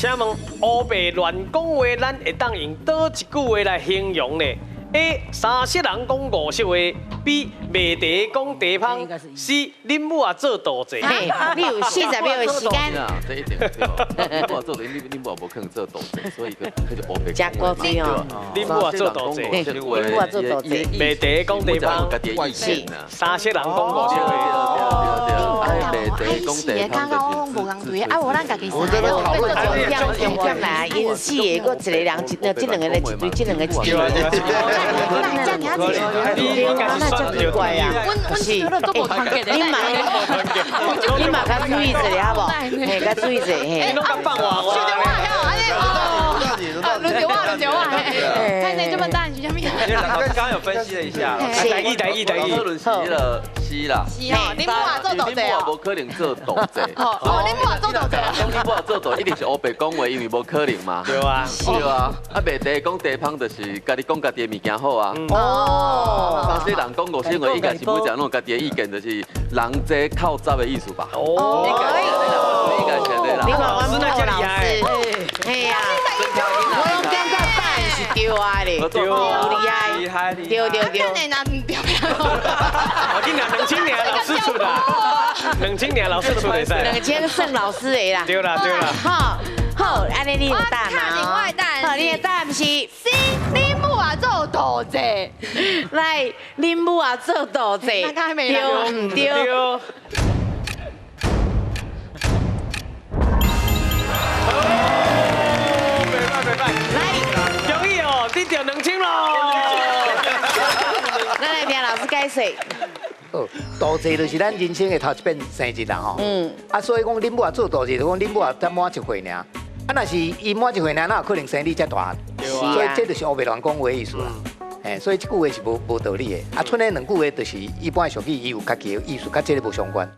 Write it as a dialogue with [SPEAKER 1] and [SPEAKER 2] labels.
[SPEAKER 1] 請問烏白亂講話，咱會當用佗一句話來形容呢？A. 三色人講五色話，B. 賣茶講茶芳，C. 恁母仔做杜債。
[SPEAKER 2] 嘿，你有40秒的時間。
[SPEAKER 3] 這一定對。恁母做恁母無可能做杜債，所以佢就烏白。
[SPEAKER 2] 食古錐哦。
[SPEAKER 1] 恁母仔做杜債，
[SPEAKER 2] 恁母仔做杜債。
[SPEAKER 1] 賣茶講茶芳，
[SPEAKER 3] 是。
[SPEAKER 1] 三色人講五色話。
[SPEAKER 3] 對對對。
[SPEAKER 4] 哎，剛剛我攏無仝對，啊，無咱家己三個
[SPEAKER 2] 重點重點來，𪜶四个，閣一個人一，這兩個咧一對，這兩個一對。
[SPEAKER 1] 你應該是
[SPEAKER 2] 那真奇怪啊！是，你嘛較注意一下好無？嘿，較注意一下嘿。
[SPEAKER 1] 你攏敢放我？
[SPEAKER 4] 輪到我，輪到我，猜猜這麼答案是啥物？
[SPEAKER 5] 剛剛有分析了一下，
[SPEAKER 1] 台語台語台語，
[SPEAKER 3] 是了，是啦。
[SPEAKER 4] 是哦，恁母仔做杜債哦。
[SPEAKER 3] 無可能做杜債。
[SPEAKER 4] 哦，恁母仔做杜債。
[SPEAKER 3] 恁母仔做杜，一定是烏白講話，因為無可能嘛。
[SPEAKER 1] 對啊。
[SPEAKER 3] 對啊。啊，賣茶講茶芳，就是家己講家己的物件好啊。
[SPEAKER 2] 哦。
[SPEAKER 3] 三色人講五色話，應該是每一個人攏有家己的意見，就是人濟口雜的意思吧。
[SPEAKER 1] 哦。
[SPEAKER 3] 應該是這啦。
[SPEAKER 2] 你看阮某老師，嘿啊。我攏感覺答案是對啊咧，對，厲害，
[SPEAKER 5] 厲害，
[SPEAKER 2] 對對對。
[SPEAKER 1] 我跟你講，2000年老師出的，2000年老師出的噻。
[SPEAKER 2] 2000算老師的啦。
[SPEAKER 1] 對啦對啦。
[SPEAKER 2] 好，好，按呢你有答案嗎？好，你的答案是
[SPEAKER 4] C，恁母仔做杜債。
[SPEAKER 2] 來，恁母仔做杜債，對毋對？
[SPEAKER 1] 對。來，恭喜哦，得著2000咯！
[SPEAKER 2] 咱來聽老師解說。
[SPEAKER 6] 好，杜債就是咱人生的頭一遍生日啦吼。啊，所以講恁母仔做杜債，就講恁母仔才滿一歲爾。啊，若是伊滿一歲爾，哪有可能生你遮大漢？所以這就是烏白亂講話的意思啦。嘿，所以這句話是無道理的。啊，賰那兩句話就是一般俗語，伊有家己的意思，佮這个無相關。